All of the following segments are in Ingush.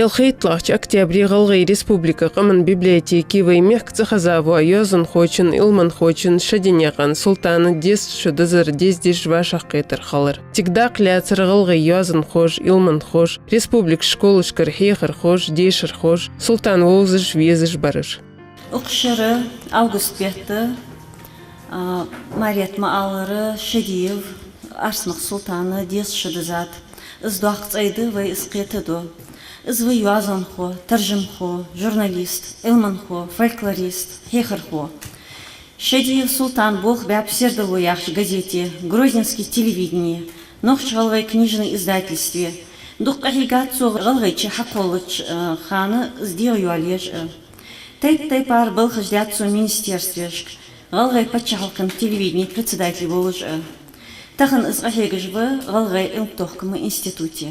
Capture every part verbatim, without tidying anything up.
Ялхайттлагӏча октябре ГӀалгӀай Республика къаман библиотеке вай мехка цӀихеза вола йоазонхочун, Ӏилманхочун Шадинаькъан Султана дезткъа шу диззар дездеш вӀашагӀкхетар хилар. Цига дакъа лаьцар гӀалгӀай йоазонхоша, Ӏилманхоша, республика школашкара хьехархоша, дешархоша, Султан вовзаш, везаш бараш. Укх шера август бетта, а, март ма аллара, Шадиев Арсамах Султана дезткъа шу дизад. Из доккха цӀай да, вай из кхетаду. Из ва йоазонхо, таржамхо, журналист, Ӏилманхо, фольклорист, хьехархо. Шадиев Султан болх баьб «Сердало» яхача газете, Грозненски телевидене, Нохч-ГӀалгӀай книжный издательстве. Дукха къахьийгад цо ГӀалгӀайче хьакхоллача, э, хана из дегӀайоалаеш а. Тайп-тайпара балхаш даьд цо министерствешка, ГӀалгӀай паччахьалкхен телевидене председатель волаш а. Тахан из къахьегаш ва ГӀалгӀай Ӏилма-тохкама институте.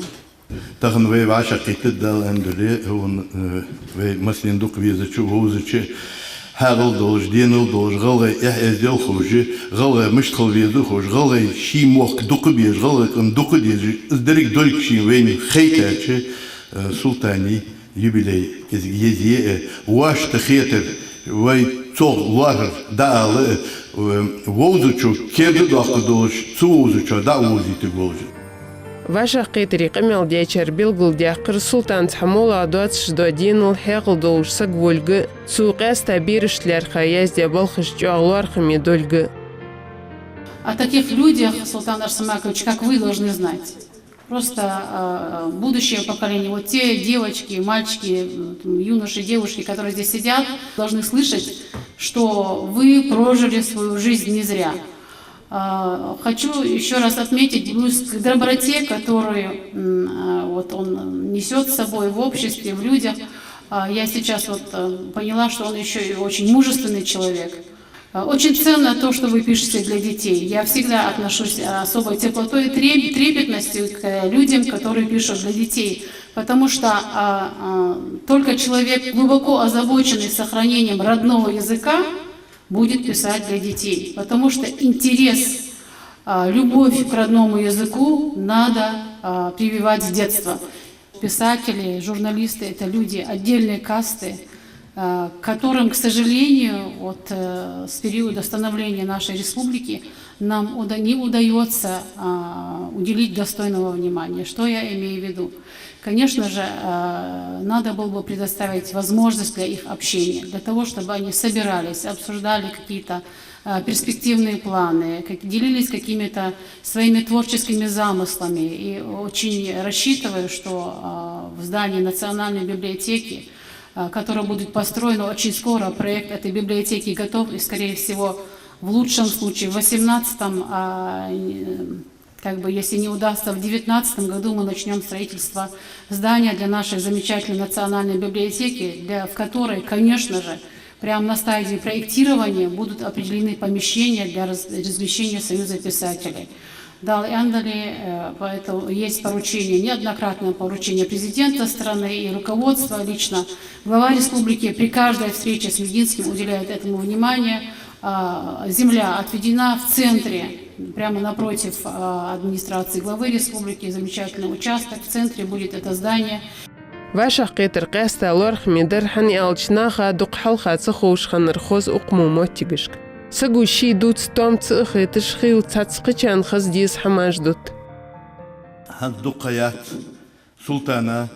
Тахан вай вӀашагӀкхийттад, Дала аьнна дале, хьона, э, вай массанена дукха везача, вовзача, хьаькъал долаш, денал долаш, гӀалгӀай эхь-эздел ховш, гӀалгӀай мишта хила веза ховш, гӀалгӀай ший мохк дукха безаш, гӀалгӀай къам дукха дезаш, из деррига долга шийна вайна хайтача, э, Султана юбилей кӀезига еза я, э, вӀашта хетар, вай цох лоархӀар дӀаала, э, вовзачо керда доаккхаргдолаш, ца вовзачоа дӀа а вовзийтаргволаш. ВӀашагӀкхетаре къамаьл дечар белгалдаьккхар Султана цхьа моллагӀа доацаш дола денал, хьаькъал долаш саг волга, цо къаьстта берашта лаьрхӀа яздаь балхаш чӀоагӀа лоархӀаме долга. О таких людях, Султан Арсамакович, как вы, должны знать. Просто, а, а, будущее поколение, вот те девочки, мальчики, м, юноши, девушки, которые здесь сидят, должны слышать, что вы прожили свою жизнь не зря. А, хочу ещё раз отметить плюс к доброте, которую, м, а, вот он несёт с собой в обществе, в людях. А, я сейчас вот, э, поняла, что он ещё и очень мужественный человек. А, очень ценно то, что вы пишете для детей. Я всегда отношусь, а, особой теплотой и треп-, трепетностью к, э, людям, которые пишут для детей. Потому что, а, а, только человек, глубоко озабоченный сохранением родного языка, будет писать для детей. Потому что интерес, а, любовь к родному языку надо, а, прививать с детства. Писатели, журналисты — это люди отдельной касты, а, которым, к сожалению, вот, э, с периода становления нашей республики нам уда-, не удаётся, а, уделить достойного внимания. Что я имею в виду? Конечно же, а, надо было бы предоставить возможность для их общения, для того, чтобы они собирались, обсуждали какие-то, а, перспективные планы, как-, делились какими-то своими творческими замыслами. И очень рассчитываю, что, а, в здании Национальной библиотеки, а, которое будет построено очень скоро, проект этой библиотеки готов, и, скорее всего, в лучшем случае, в восемнадцатом, а, э, как бы, если не удастся, в девятнадцатом году мы начнём строительство здания для нашей замечательной национальной библиотеки, для, в которой, конечно же, прямо на стадии проектирования будут определены помещения для раз-, размещения Союза писателей. Дала аьнна дале, э, поэтому есть поручение, неоднократное поручение президента страны и руководства лично. Глава республики при каждой встрече с Мединским уделяет этому внимание. А, земля отведена в центре, прямо напротив, а, администрации главы республики. Замечательный участок. В центре будет это здание. ВӀашагӀкхетар къаьстта лоархӀаме дар, хӀана аьлча наха дукха хьалха ца ховш хиннар хоза укх мо моттигашка. Саго ший дувца тоам ца а хеташ, хийла цхьацца кхычарна хаза деза хӀамаш дут. ХӀанз дукха яц Султана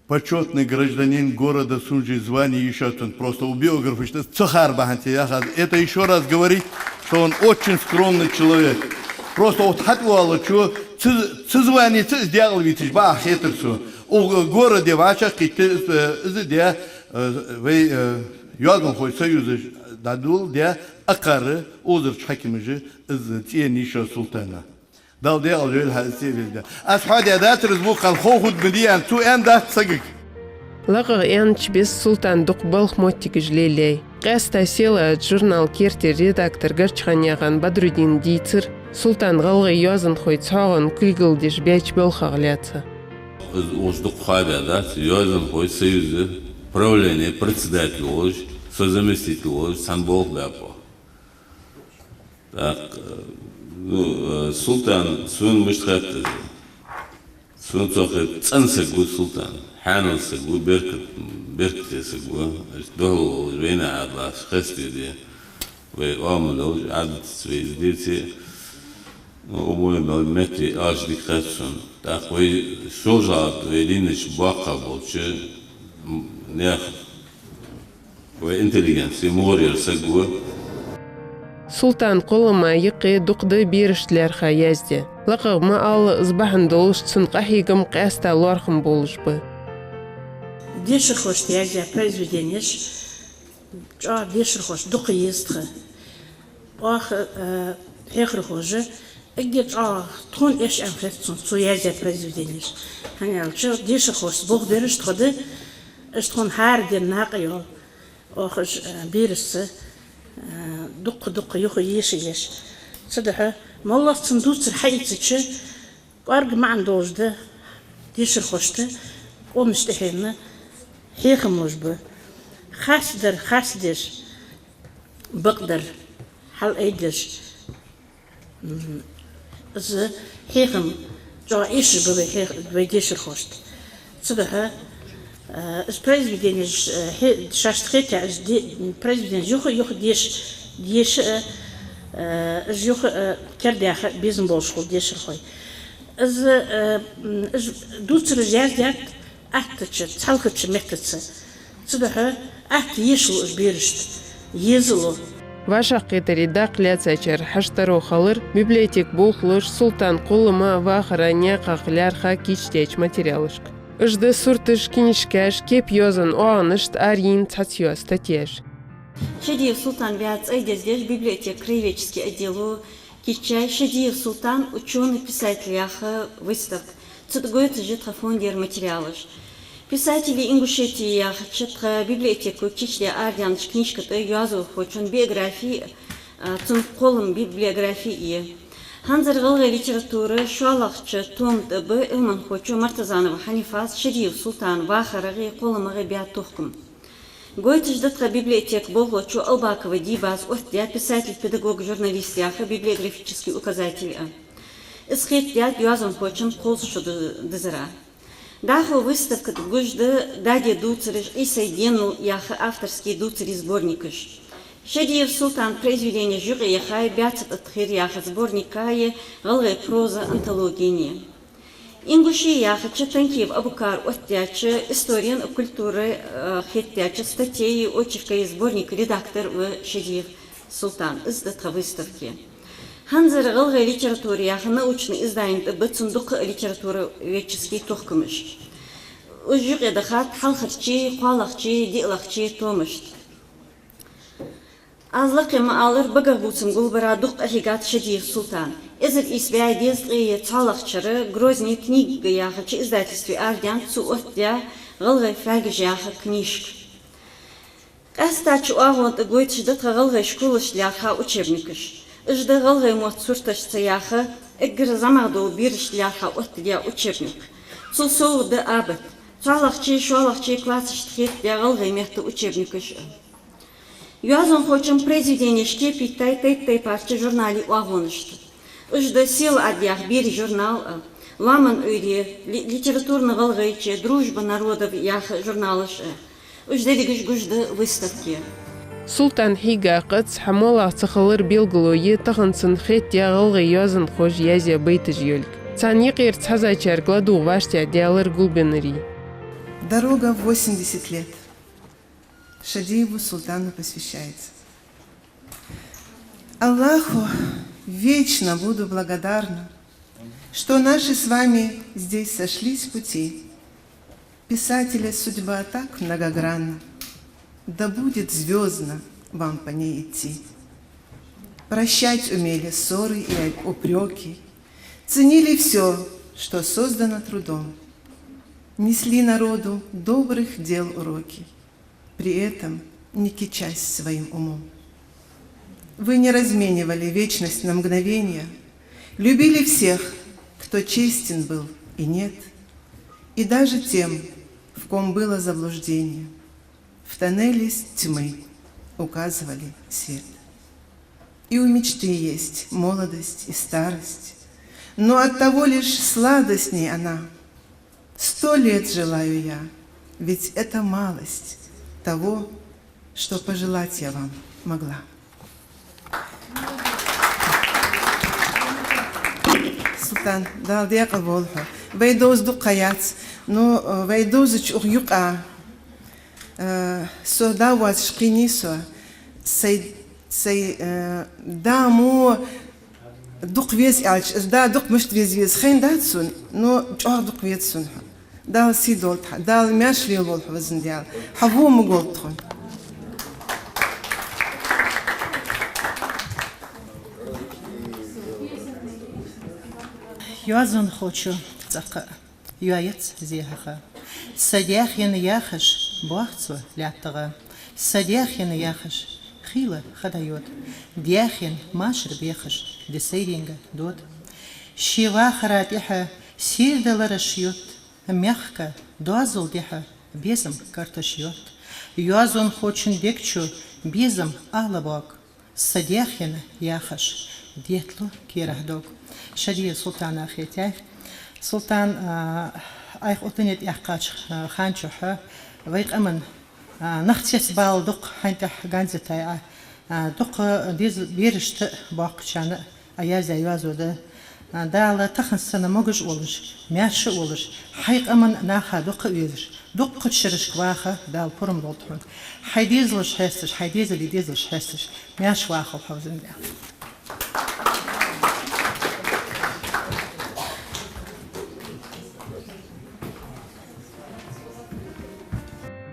почётный гражданин города Сунжи звание йиш йоацар, просто укх биографе ца хар бахьан ца яхаш. Это ещё раз говорит, что он очень скромный человек. Просто вот хьатӀавоалачо ца, ца званица из декъала виташ баха хетар цо. Укх городе вӀашагӀкхийтта, э, из де, э, вай, э, йоазонхой союза дӀадоладе, акхар укхазарча хьакимаша из цӀен йиш йоацар Султана. Дала декъала йойла хьа из цӀи а везде. Аз хьоадаь дацар из букъал хов хӀуд ма дий аьнна, цо аьннадац сагага. ЛакхагӀа аьннача беса, Султана дукха балха моттигаш лелаяьй. Къаьстта «Села» журнала керттера редактор Гарчханаькъан Бадрудина дийцар Султана гӀалгӀай йоазонхой цхьоагӀонна кулгалдеш баьча балхах лаьца. Из уж дукха хьададац, йоазонхой союза правлени председатель волаш, со заместитель волаш, цхьан болх баьб. Так, э, ну, э, Султан сона мишта хет из? Сона цох хет цӀена саг ва Султан, хьанал саг ва, беркат-, беркате саг ва, аш духьал волаш вайна Ӏадалаш хестаде, вай оамал йолаш, Ӏадатаца вай из деце, ну, умой мел метте аш дика хет сона. ТӀаккха вай шолжалат вай лийннача боккхагӀа болча, м, наьха вай интеллигенце мугӀара яр саг ва. Султана кхоллама юкъе дукха да берашта лаьрхӀа яздаь. ЛакхагӀа ма алла, из бахьан долаш цун къахьегам къаьстта лоархӀам болаш ба. Дешархошта яздаь произведенеш чӀоагӀа дешархошта дукха еза тха. Оаха, э, хьехархоша, эггара чӀоагӀа тхона эш аьнна хет сона цо яздаь произведенеш. ХӀана аьлча, дешархошца болх беш тхо да, уж тхона хӀара ден накъайоал. Оаха уж, э, берашца, э, дукха-дукха юха ешаеш. Цудухьа моллагӀа цун дувцар хьаийцача, кӀоарга маӀан долаш да дешархошта, къонахча тӀехьенна хьехам луш ба. Харцдар харцдеш, бакъдар хьалъайдеш, м, из хьехам чӀоагӀа эшаш ба вай хьех-, вай дешархошта. Цудухьа, э, из произведенеш, э, хье-, шоашта хетаяь из де-, произведенеш юха-юха деш-, деша а, э, из юха, э, кердаха безам болаш хул дешархой. Из, э, м, из дувцараш яздаьд аттача, цхьалхача меттаца. Цудухьа атта ешалу уж берашта, езалу. ВӀашагӀкхетаре дакъа лаьцачар хьаштаро хилар библиотека болхлоша Султана кхоллама вахара наькъах лаьрхӀа кийчдаьча материалашка. Уж да сурташ, книжкаш, кеп-йоазон оагӀонашта арайийна цхьацца йола статьяш. Шадиев Султан ваь цӀай дездеш библиотека краеведчески отдело кийчъяьй «Шадиев Султан, учёный писатель» яха выставка. Цу тӀа гойташ я тха фондера материалаш. «Писатели Ингушетии» яхача тха библиотеко кийчдаь арадаьннача книжка тӀа йоазонхочун биографи а, цун кхоллама библиографи а я. ХӀанзара гӀалгӀай литература шоллагӀча тома тӀа ба Ӏилманхочо Мартазанова Хьанифас Шадиев Султана вахарагӀеи кхолламагӀеи баь тохкам. Гойташ да тха библиотека болхлочо Албакова Дибас оттадаь «Писатель, педагог, журналист» яха библиографически указатель а. Из хетадаьд йоазонхочун кхозача ду-, дизара. ДӀахо выставка тӀа гуш да дади дувцараш «Ӏийсай денал» яха авторски дувцарий сборникаш. Шадиев Султана произведенеш юкъе яхай «БаьццатӀатхир» яха сборник а я, гӀалгӀай проза антологени. «Ингуши» яхача Танкиев Абукара оттадаьча исторен а, культурен а, э, хетадаьча статьяи, очеркаи сборника редактор ва Шадиев Султан. Из да тха выставке. ХӀанзара гӀалгӀай литература яха научни издани тӀа ба цун дукха литературоведчески тохкамаш. Уж юкъе дахад хьалхарчеи, кхоалагӀчеи, диълагӀчеи томашта. Аз лакхе ма аллара, багахбувцама гулбара дукха къахьийгад Шадиев Султан. Эзар ийс бӀаь дезткъеи цхьоалагӀча шера «Грозни книга» яхача издательстве арадаьннад цо оттадаь «ГӀалгӀай фаьлгаш» яха книжка. Къаьстта цу оагӀона тӀа гойташ да тха гӀалгӀай школашта лаьрхӀа учебникаш. Уж да «ГӀалгӀай мотт сурташца» яха эггара зӀамагӀа дола берашта лаьрхӀа оттадаь учебник. Цул совгӀа да «Абат», цхьоалагӀчеи шоллагӀчеи классашта хетадаь гӀалгӀай метта учебникаш а. Йоазонхочун произведенеш кепийтай тайп-тайпарча журналий оагӀонашта. Уж да «Сел-Ӏад» яха берий журнал а, «Лоаман Ӏуйре», ли-, «Литературни ГӀалгӀайче», «Дружба народов» яха журналаш а. Уж дерригаш гуш да выставке. Султана хьийга къаьстта хӀама моллагӀа ца хилар белгало я тахан цунна хетаяь гӀалгӀай йоазонхоша язъяь байташ йолга. Царна юкъера цхьаззачарга ладувгӀа вӀаштӀехьадаьлар гулбеннарий. Дорога в восемьдесят лет Шадиеву Султану посвящается. Аллаху вечно буду благодарна, что наши с вами здесь сошлись пути. Писателя судьба так многогранна, да будет звёздно вам по ней идти. Прощать умели ссоры и упрёки, ценили всё, что создано трудом, несли народу добрых дел уроки. При этом не кичась своим умом. Вы не разменивали вечность на мгновенья, любили всех, кто честен был и нет, и даже тем, в ком было заблуждение, в тоннеле тьмы указывали свет. И у мечты есть молодость и старость, но оттого лишь сладостней она. Сто лет желаю я, ведь это малость того, что пожелать я вам могла. Султан, Дала декъала волва хьо. Вай довза дукха ха яц, но, э, вай довзача укх юкъа, э, со да воацаш кхийнай со, сай, сай, э, да мо дукха веза аьлча, из да дукха мишта веза веза хайнадац сона, но чӀоагӀа дукха веза сона хьо. Дала сий долда хьа, Дала маьрша лелаволва хьо, везан Даьла. Хьа во ма голда тхона. Йоазонхочо цӀаккха йоаец зе хьаха. Са Даьхен яхаш боах цо лаьттагӀа. Са Даьхен яхаш хийла ха дӀайода. Даьхен машар бехаш ди сайренга дода. Ший вахара тӀехьа сийрда лараш йотт, мехка доазол дехьа безам карташ йотт. Йоазонхочун дег чу безам ала бог. Са Даьхен яхаш, детта лу керахь дог. Шадиев Султана хетаяьй. Султан, а, Ӏайха оттане тӀакхаьчача, а, хана чухь вай къаман, а, нах цецбала дукха хьайна тӀехь ганза йитай Ӏа, а, дукха деза берашта а боккхачарна а Ӏа яздаь йоазув да. Дала тахан санна могаш а волаш, маьрша а волаш, хьай къаман наха дукха а везаш, дуккхача шерашка ваха Дала пурам лолда хьона. Хьай дезалаш хьесташ, хьай дезала дезалаш хьесташ, маьрша вахалва хьо, везан Даьла.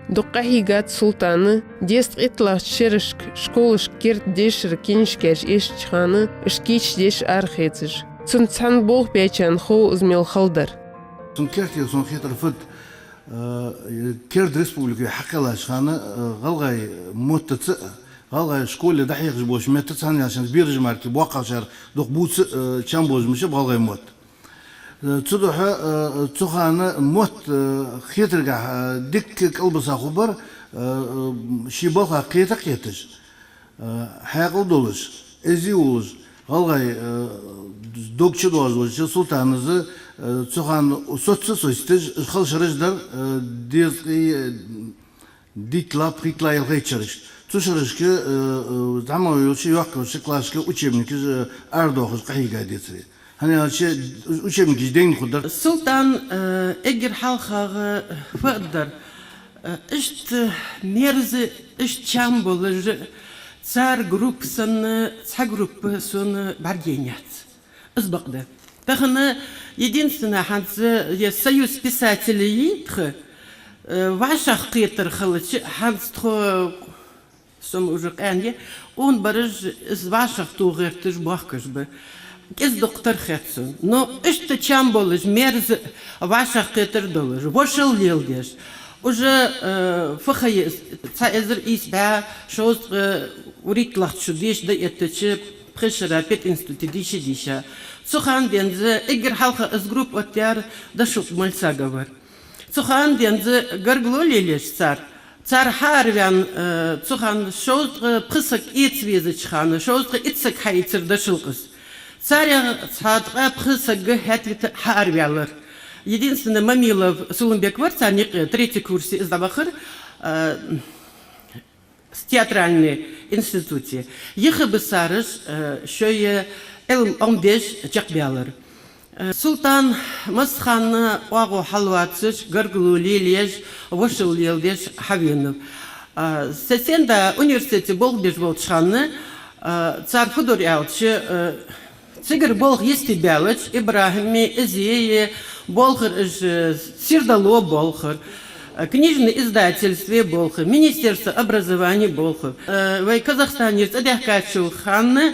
Дукха къахьийгад Султана, дезткъа итлагӀча шерашка школашка керда дешара книжкаш эшача хана, уж кийча дешаш арахецаш. Цунна цхьана болх бечарна хов из мел хала дар. Цун керте сона хетар фуд, э, керда республике хьакхеллача хана, э, гӀалгӀай моттаца, гӀалгӀай школе дӀахьехаш болча меттаца, хӀана аьлча бераш мара боккхагӀчар дукха бувца, э, чам болаш ма ба гӀалгӀай мотт. Э, цудухьа, э, цу хана мотт, э, хетаргахьа, э, дикка кӀалбиса хургбар, э, э, ший балха кхета а кхеташ, э, хьаькъал долаш, эздий волаш, гӀалгӀай, э, дог чу доазув волча Султанас, э, цу хана соцаца социйташ, хала шераш дар, э, дезткъеи, э, дийтлагӀа, пхийтталагӀа ялхайтта шерашка. Цу шерашка, э, э, зӀамагӀа йолча, йоккха йолча классашка учебникаш, э, арадоахаш къахьийгад цар. ХӀана аьлча учебникаш дайна хургдар. Султан, э, эггара хьалхагӀа фу аргдар, э, иштта мерза, иштта чам болаш, цар группа санна, цхьа группа сона бӀаргаяйнаяц. Из бакъда. Тахан единственное хӀанз, э, союз писателей я тха, э, вӀашагӀкхетар хилча, хӀанз тхо, со-м уже къаьна я, къона бараш из вӀашагӀтоха гӀерташ бохкаш ба. КӀезига-дукха тара хет сона. Но иштта чам болаш, мерза вӀашагӀкхетар долаш, вошал леладеш. Уже, э, фу ха я, цхьа эзар ийс бӀаь шовзткъеи вурийтталагӀча шу деша дӀаэттача, пхи шера пединституте дийша а дийша. Цу хана денз эггара хьалха из группа оттаяьр Дашукъ Мальсагов вар. Цу хана денз гаргало лелаеш цар, цар хьаараваьнна, э, цу хана шовзткъеи пхи саг эца везача хана, шовзткъеи итт саг хьаийцар Дашукъас. Царех цхьа ткъаь пхи саг хӀаьта-вита хьаараваьлар. Единственное, Мамилов Сулумбек вар царна юкъе, третий курсе из дӀавахар, э, театральный институте. Юха бисараш, э, шоай Ӏилма Ӏомадеш чакхбаьлар. Э, Султан массахана оагӀув хьалоацаш, гаргало лелаеш, вошал леладеш хьавенав. Э, са сенда университете болх беш волча хана, э, цар фу дора аьлча, э, цигара болх йисте баьлча, ИбрахӀими, Изеи болхар уж, э, Сердало болхар, э, книжный издательстве болхар, министерство образования болхар. Э, вай Казахстанера цӀадаьхкачул хана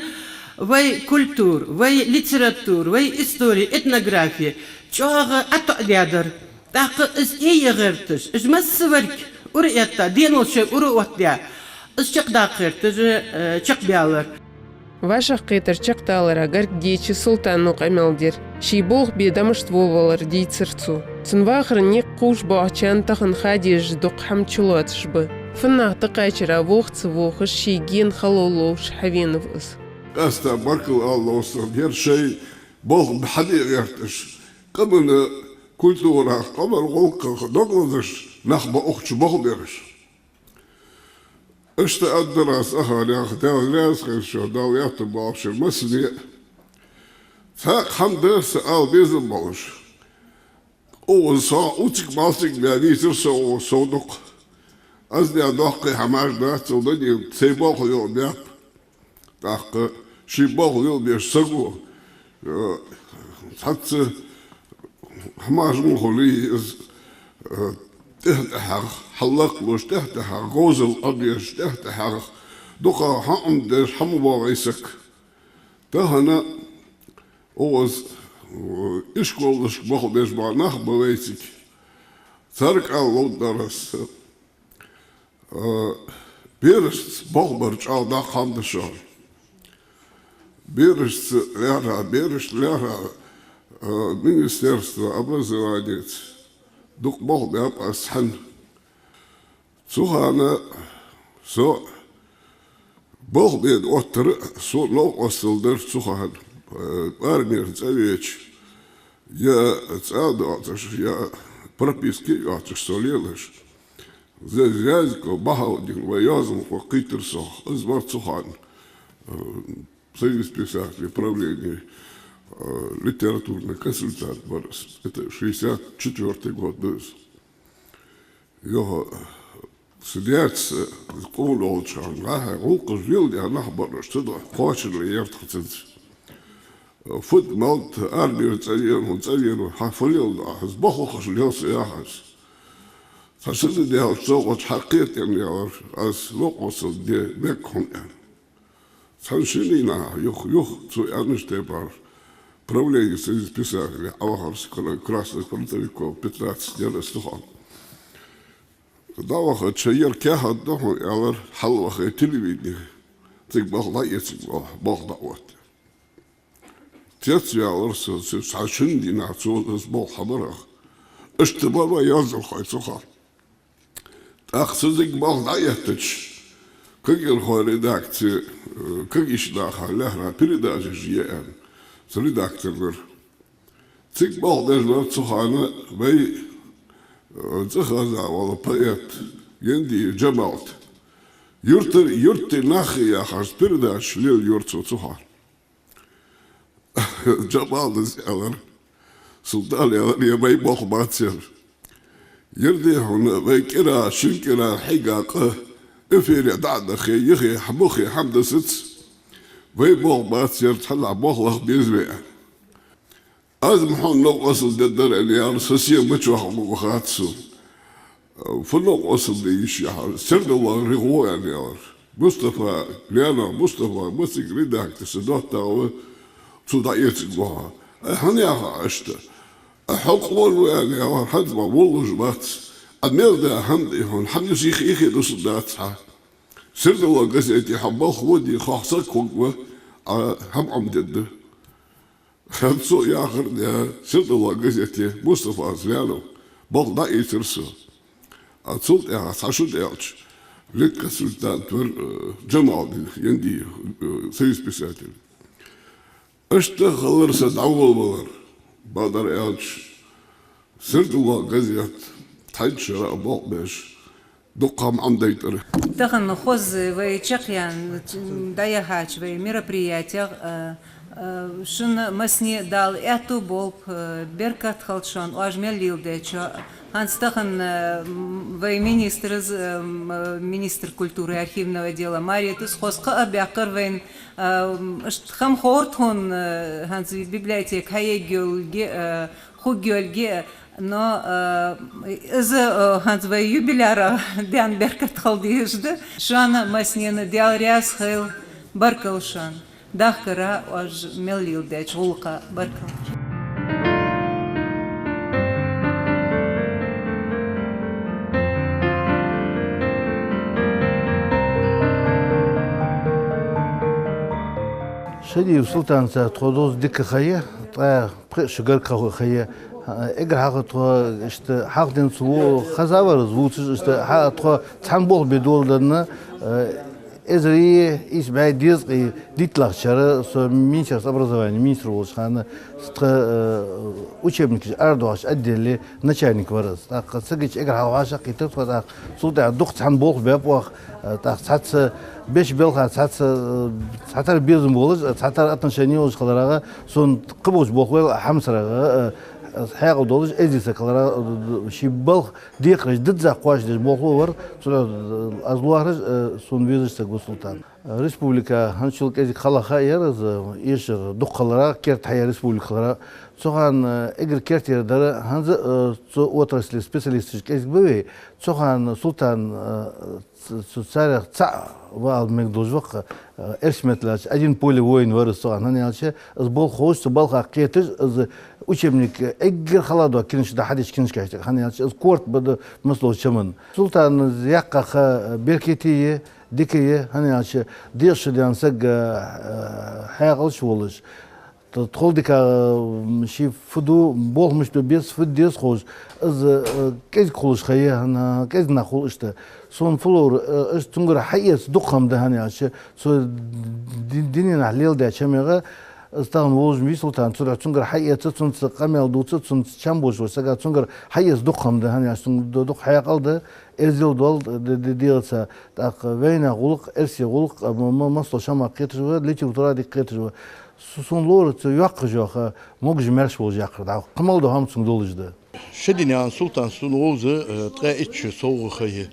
вай культура, вай литература, вай истори, этнографи чӀоагӀа ӀотоӀадаьдар. ТӀаккха из эца гӀерташ, уж массаварг ура этта, денал шоай ура оттадаь, Из чакхдаккха гӀертар, э, чакхбаьлар. ВӀашагӀкхетар чакхдалара гаргадеча Султано къамаьл дир. Ший болх бе дамашта волавалар дийцар цо. Цун вахара никъ кхувш боагӀачарна тахан ха дезаш дукха хӀама чулоацаш ба. Фуннагӏа тӀакхаьчара вохаца вохаш, ший гена хало ловш хьавенав из. Къаьстта баркал ала ловцар дера шоай болх хьаде гӀерташ, къаман культурах, къаман гӀулакхах дог лазаш нах ба укх чу болх бераш. Иштта аргдар аз цӀагӀа, яхаш, Даьла раьза хилва шоана, Дала аьттув боаккхалба шоана массане а. Цхьаккха хӀама да са ала безам болаш. Укхаза со уциг-малциг баь вийцар со укхаза сов дукха. Аз даь доккхий хӀамаш дац, цул дагадоагӀа сай болх лелабаьб. ТӀаккха ший болх лелабеш саго, э, цхьацца хӀамаш ма хулий из, э, тӀехьа-тӀехьагӀа хьаллакхлуш, тӀехьа-тӀехьагӀа говзал Ӏобеш, тӀехьа-тӀехьагӀа дукха хӀама деш хьа ма боагӀий саг. Тахан укхаза, э, ишколашка болх беш бола нах ба вай цига. Царга ала ловш дар аз. Э, берашца болх бар чӀоагӀа доккха хӀама да шоана. Берашца лаьрхӀа, берашта лаьрхӀа, э, Министерство образованиеца дукха болх баьб аз цхьана. Цу хана со болх бе оттар а, сона новкъостал дар цу хана, э, армера цӀавеча, е цӀа доацаш, е прописка йоацаш со лелаш. Зязиков Бахаудин вай йоазонхо кхийттар сох, из вар цу хана, э, Союз писателей правлени, э, литературный консультант вар из. Это шестьдесят четвёртый год да из. Йоах, са даьца, къона волча хана, нахьа гӀулакхаш леладаь нах бар уж, цудухьа кхоачаргда ер тха цунца. Фуд малт армера цӀавена, цӀавена, хьа фу леладу Ӏа, хӀанз болх лохаш лел со, яхаш. Цхьа ши ди даьлча, со гӀоча хьакхетаенна, аьлар, аз новкъостал де мег хьона, аьнна. Цхьан-шин дийнахьа юха, юха цо аьннача тайпара правлени Союз писателей Ӏовахар со, кра-, красных фронтовиков, пятнадцать яр аз цу хана. ДӀавахача, ер каьхат да хьона, аьлар, хьалвахе телевидене. Цига болх дӀаэцаргва, болх дӀаотт. Цецваьлар со, цу цхьан-шин дийнахьа цо из болх хьабарах. Иштта бар вай йоазонхой цу хана. ТӀаккха цу цига болх дӀаэттача, кагирхой редакце, э, кагийча наха лаьрхӀа передачаш е аьнна, цу редактор вар. Цига болх беш вар цу хана вай, э, цӀихеза вола поэт Яндиев Джамалд. «Юртара, юртара нах» яхаш передача лелайора цо цу хана. Джамалда аьлар: «Султан, — аьлар, — е вай болх бац ер. Ер да хьона вай кӀира, шин кӀира хьийга къа эфире дӀа а дахе, йихе, хьа мухе хӀама дисац. Вай болх бац ер, цхьаннахьа болх лаха беза вай». «Аз ма хьона новкъостал дергдар, — аьлар, — со сенна мича ваха веза хац сона. Фу новкъостал де йиш я хьа? Сердало рагӀ во», — аьнна, аьлар. «Мустафа, Лянов Мустафа, массига редактор са доттагӀа ва, цо дӀаэцаргва хьо». «Ай, хӀана яхар Ӏа иштта?» «Ай, хьо къона ва, — аьнна, аьлар, — хӀанз ма воллуш вац. Ӏа мел даь хӀама да хьона, хӀама юс йихе, йихе дусаргдац хьа. Сердало газете хьо болх во де, хьох саг хургва, Ӏа хӀама Ӏомадергда». Цо яхар а даь, «Сердало газете» Мустафас, Лянова болх дӀаийцар со. А цул тӀехьагӀа цхьа шу даьлча, литконсультант вар, э, Джамалдин Яндиев, э, Союз писателей. Иштта хилар са дӀаволавалар. Бакъдар аьлча, «Сердало газете» тхьайчара а болх беш, дукха хӀама Ӏомадайтар. Тахан хоза вай чакхъяьнна, дӀаяхьача вай мероприятех, а, а, шун массане Дала аьттув болба, а, беркат хилда шоана, оаш мел леладечох. ХӀанз тахан, а, м, вай министрас, а, м, а, министр культуры и архивного дела Маретас хоза кхаъ а баьккхар вайна, а, м, иштта хӀама ховра тхона, а, хӀанз библиотека хьаергйолга, а, хургйолга, но, э, из, э, хӀанз вай юбилярах даьнна беркат хила дезаш да. Шоана массанена Даьла раьза хилва, баркал шоана. Дахкара оаш мел леладеча гӀулакха баркал. Шадиев Султанца тхо доза дика ха я, ткъаь пхи шу гарга ха я. Эггара хьалха тхо иштта хьалха денз цу хоза вар из вувцаш, иштта хьа-, тхо цхьана болх бе доладенна, э, эзар ийс бӀаь дезткъа дийтлагӀча шера со министерство образования министр волча хана тха, э, учебникаш арадоахача отделе начальник вар из. ТӀаккха цига эггара хьалха вӀашагӀкхийтар тхо, тӀаккха цул тӀехьагӀа дукха цхьана болх баьб оаха, э, тӀаккха цхьацца беш белха, цхьацца, э, цхьатарра безам болаш, э, цхьатарра отношени йолаш хиларах, сона кхыболча болхлой хьамсарагӀа, э, э, хьаькъал долаш, эздий саг хиларах, э, ший балха декхараш дизза кхоачашдеш болхло вар, цудухьа, э, аз лоархӀаш, э, сона везаш саг ва Султан. Республика хӀанзчул кӀезига хала ха яр из, эшар дукха хиларах, керда хьаяь республика хиларах. Цу хана, э, эггара керттера дар, хӀанз а, э, цу отрасле специалисташ кӀезига ба вай. Цу хана Султан, э, ц-, цу царех цаӀ ва ала мегаргдолаш ва-кх, э, эрсий меттала аьлча, один поле воин вар из цу хана, хӀана аьлча, из болх ховш, цу балхах кхеташ, из учебник, э, эггара хала дола книжка да хьадеча книжкаш тӀа, хӀана аьлча, из корта ба да массадолча чаман. Султана яьккха ха, э, беркате я, дика я, хӀана аьлча, деза шу даьнна саг, э, хьаькъалца волаш, тхол дика, м, ший фу ду, болх мишта ду, беса фу деза ховш, из, э, кӀезига хулаш ха я, хӀана, кӀезига нах хул иштта. Сона фу ловра, э, иштта цунгара хьаэца дукха хӀама да, хӀана аьлча, цо ди-, дуненахьа леладаьча хӀамах, из тахан волаш ма вий Султан, цудухьа цунгара хьаэца, цунца къамаьл дувца, цунца чам беш волча сага, цунгара хьаэца дукха хӀама да, хӀана аьлча, цунга ду-, дукха хьаькъал да, эздел дола д-, д-, дегӀаца, тӀаккха вайнаьха гӀулакх, эрсий гӀулакх, м-, м-, массадолча хӀамах кхеташ ва, литературах дика кхеташ ва. С-, сона ловра цо йоккхаш йола ха, могаш-маьрша волаш яккхар да. Кхы мел дола хӀама цунга долаш да. Шадинаькъан Султан сона вовза, э, ткъаь итт шу совгӀа ха я.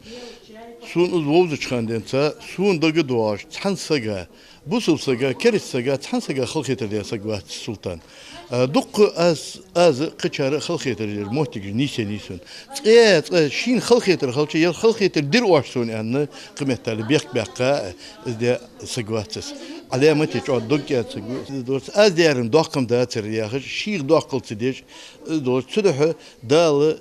Сона из вовзача хана денз, сона дагадоагӀаш цхьан сага, бусалба сага, кераста сага, цхьан сага халахетар даь саг вац Султан. Э, дукха аз, аз а кхычар а халахетар деш моттигаш нийсъеннай сона. Цкъа, цкъа шийна халахетар хилча, ер халахетар дир оаш сона аьнна, кхыметтел бехк баьккха, э, из даь саг вац из. Ӏаламате чӀоагӀа дог кӀаьда саг ва из. Из долаш аз даьр-м доккха хӀама дацар яхаш, шийх доккхал ца деш, из долаш цудухьа Дала,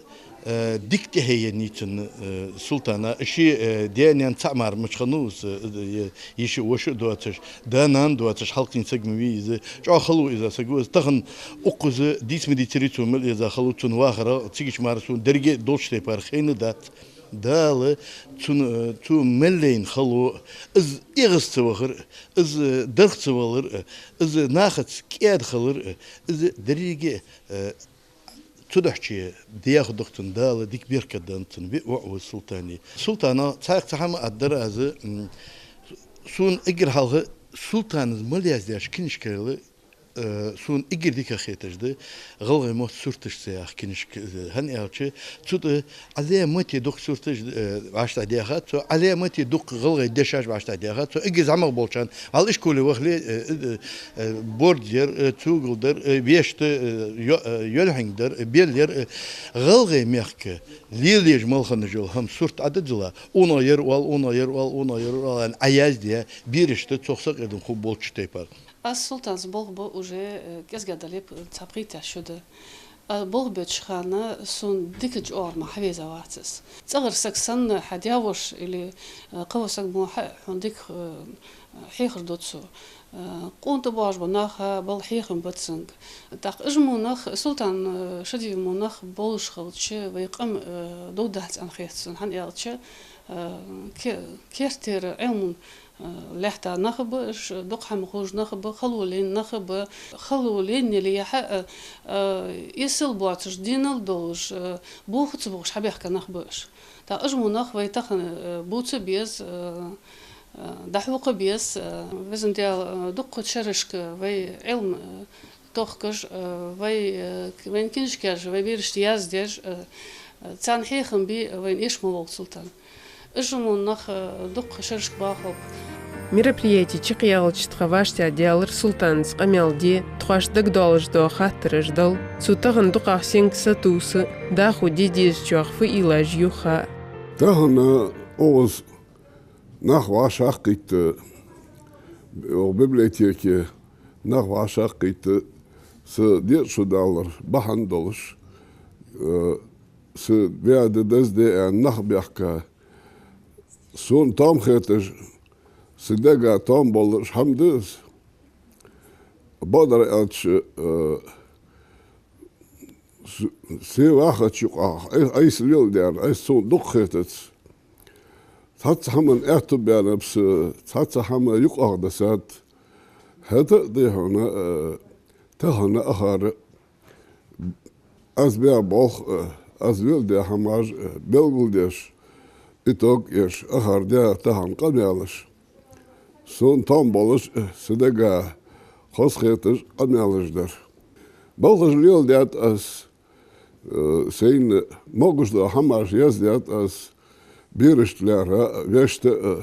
э, дика тӀехье еннай цунна, э, Султана. Ший, э, даь-наьна цаӀ мара мича хиннав из, э, э, йиша а воша а доацаш, да-нана доацаш, хьалкхийна саг ма вий из. ЧӀоагӀа хало эза саг ва из. Тахан укхаза дийца ма дийцарий цо мел эза хало цун вахарах, цига чу мара сона деррига долча тайпара хайна дац. Дала цунна, э, цо мел лайна хало, из эгӀаз ца вахар, из, э, дарх ца валар, э, из нахаца кӀаьда хилар, э, из деррига, э, цудухьа даьха да-кх цунна, Дала дика беркат деннад цунна, виъ воӀ ва Султана. Султана цхьаькха цхьа хӀама аргдар аз, м, сона эггара хьалха Султана мел яздаьча книжкел, э, сона эггара дикагӀа хеташ да «ГӀалгӀай мотт сурташца» яха книжка, э, хӀана аьлча, цу тӀа Ӏаламате дукха сурташ, э, вӀаштӀехьа даьхад цо, Ӏаламате дукха гӀалгӀай дешаш вӀаштӀехьа даьхад цо, эггара зӀамагӀа болчарна. Валла ишколе вахале, э, э, э, борд яр, э, цугал дар, э, вешта, э, йо-, э, йолхьинга дар, э, бел яр, э, гӀалгӀай мехка лелаеш мел хинна йола хӀама сурт Ӏододилла, унагӀ яр оал, унагӀ яр оал, унагӀ яр оал аьнна, Ӏояздаь, берашта цох сакъердам хургболча тайпара. Аз Султанца болх бу уже, э, кӀезига дале, цхьа пхийтта шу да. А болх беча хана сона дика чӀоагӀа мара хьавеза вац из. ЦӀагӀара саг санна хьа даь-воша или, э, кхывола саг мо хьа, хьона дика, э, хьехар ду цо. Э, къона тӀабоагӀаш бола нах а, бала хьехам ба цунга. ТӀаккха уж мо нах, Султан, э, Шадиев мо нах болаш хилча, вай къам, э, довдахьц аьнна хет сона, хӀана аьлча, э, ке-, керттера Ӏилман, э, лаьтта нах ба уж, дукха хӀама ховш нах ба, хало лайна нах ба, хало лайна яле а, э, э, эсала боацаш, денал долаш, э, бохаца бохаш хьабаьхка нах ба уж. ТӀаккха уж мо нах вай тахан, э, бувца беза, э, э, дӀахьокха беза, э, Везан Даьла, э, дуккхача шерашка вай Ӏилма, э, тохкаш, э, вай, э, к-, вайна книжкаш вай берашта яздеш, э, э, царна хьехам бе вайна эш ма волва Султан. Уж мо нах, э, дуккха шерашка бахалба. Мероприяти чакхъяьлча тха вӀаштӀехьадаьлар Султанца къамаьл де, тхоашта дагадоалаш дола хаттараш дала, цо тахан дукхагӀа сенга сатувса, дӀахо де дезачох фу уйлаш я юха а. Тахан укхаза нах вӀашагӀкхийтта, оаха библиотеке нах вӀашагӀкхийтта, са деза шу далар бахьан долаш, э, са веа да деза де аьнна нах баьхка. Сона тоам хеташ, са дега тоам болаш хӀама да из. Бакъдар аьлча, э, с-, се вахача юкъах, Ӏай-, Ӏайса леладаьр, Ӏайса цунна дукха хетац. Цхьацца хӀаман аьттув баьннаб са, цхьацца хӀама юкъах дисад. ХӀаьта а дий хьона, э, тахан а ахар аз баь болх, э, аз леладаь хӀамаш, э, белгалдеш, итог еш, ахар даь тахан къамаьлаш. Сона там болаш, э, са дега хоза хеташ къамаьлаш дар. Балхаш леладаьд аз, э, сайна могаш дола хӀамаш яздаьд аз, берашта лаьрхӀа, вешта, э,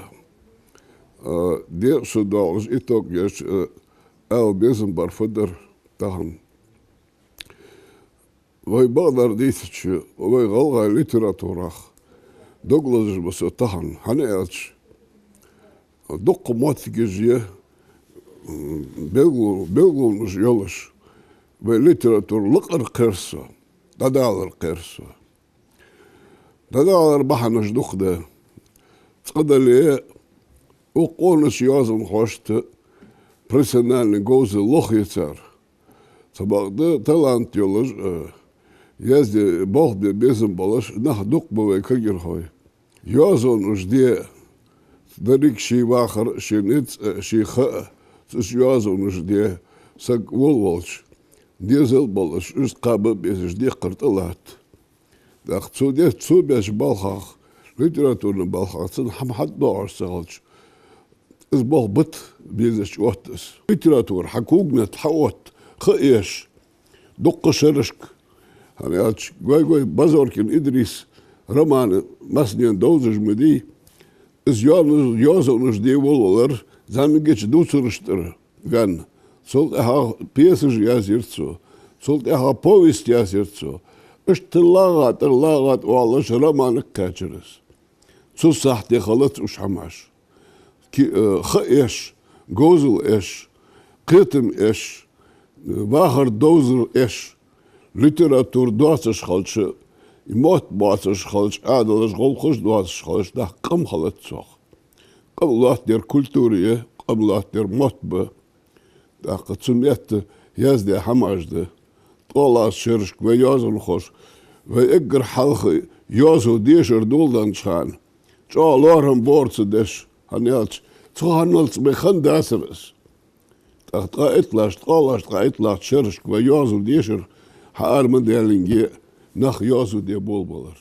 э, декъашта долаш итог еш, э, ала безам бар фу дар тахан. Вай бакъдар дийцача, вай гӀалгӀай литературах дог лазаш ба со тахан, хӀана аьлча, дукха моттигаш я, м, белгал-, белгалонаш йолаш, вай литература лакхар кхер со, дӀадалар кхер со. ДӀадалара бахьанаш дукха да. Цкъа дале, укх къонача йоазонхошта профессиональни говзал лохе цар. Цхьабакъда талант йолаш, э, язде болх бе безам болаш нах дукха ба вай кагирхой. Йоазонаш де, деррига ший вахар, ший низ а, ший ха а, цу йоазонаш де саг волавелча, дезал болаш, уж кхаба безаш декхар тӀалатт. ТӀаккха цо де-, цо беча балхах, литературни балхах цун хӀама хьатӀадоагӀаш ца хилча, из болх бита безача отт из. Литература хьа когаметта хьаотта, ха а еш, дуккха шерашка. ХӀана аьлча, гой-гой, Базоркин Идриса роман массанена довзаш ма дий, из йоазон-, йоазонаш де волавелар, зӀамигача дувцарашта тӀара ваьнна. Цул тӀехьагӀа пьесаш язйир цо, цул тӀехьагӀа повесть язйир цо. Иштта лагӀа тӀара лагӀа тӀа оалаш романага кхаьчар из. Цу сахьте хилац уж хӀамаш. Ки-, э, ха еш, говзал еш, кхетам еш, э, вахар довзар еш, литература доацаш хилча, мотт боацаш хилча, Ӏаьдалаш, гӀулакхаш доацаш хилча, нах къам хилац цох. Къам лоаттадер культура я, къам лоаттадер мотт ба. ТӀаккха цу метта яздаь хӀамаш да. ТкъоалагӀа шерашка вай йоазонхоша, вай эггара хьалха йоазув дешар доладеннача хана, чӀоагӀа лоархӀам бора ца деш, хӀана аьлча, цу ханналца вай хинна дацар из. ТӀаккха ткъаь итт лаьтта, ткъоалагӀа ткъаь итт лаьтта шерашка вай йоазув дешар хьаара ма даьллинге, нах йоазув де болабелар.